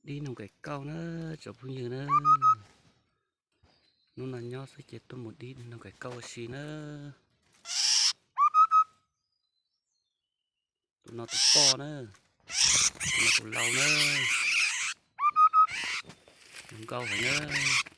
Dib noog kaim kauj na, tsoom phooj ywg na. Hnub no nyob xwb ces tuaj mus dib noog kaim kauj ua si na. Tus no tus poj na, tus no tus lau na. Zoo nkauj heev na.